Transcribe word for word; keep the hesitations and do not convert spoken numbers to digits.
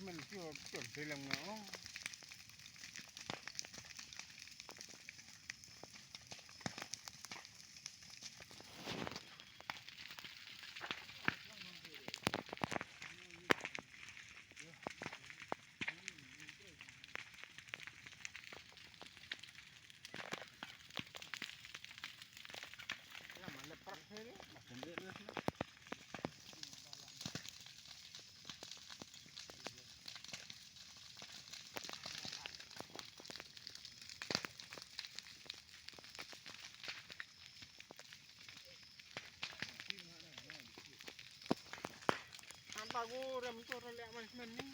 Men pure pure film nga ong. Ang bagu rem tu rem lek man semen ni.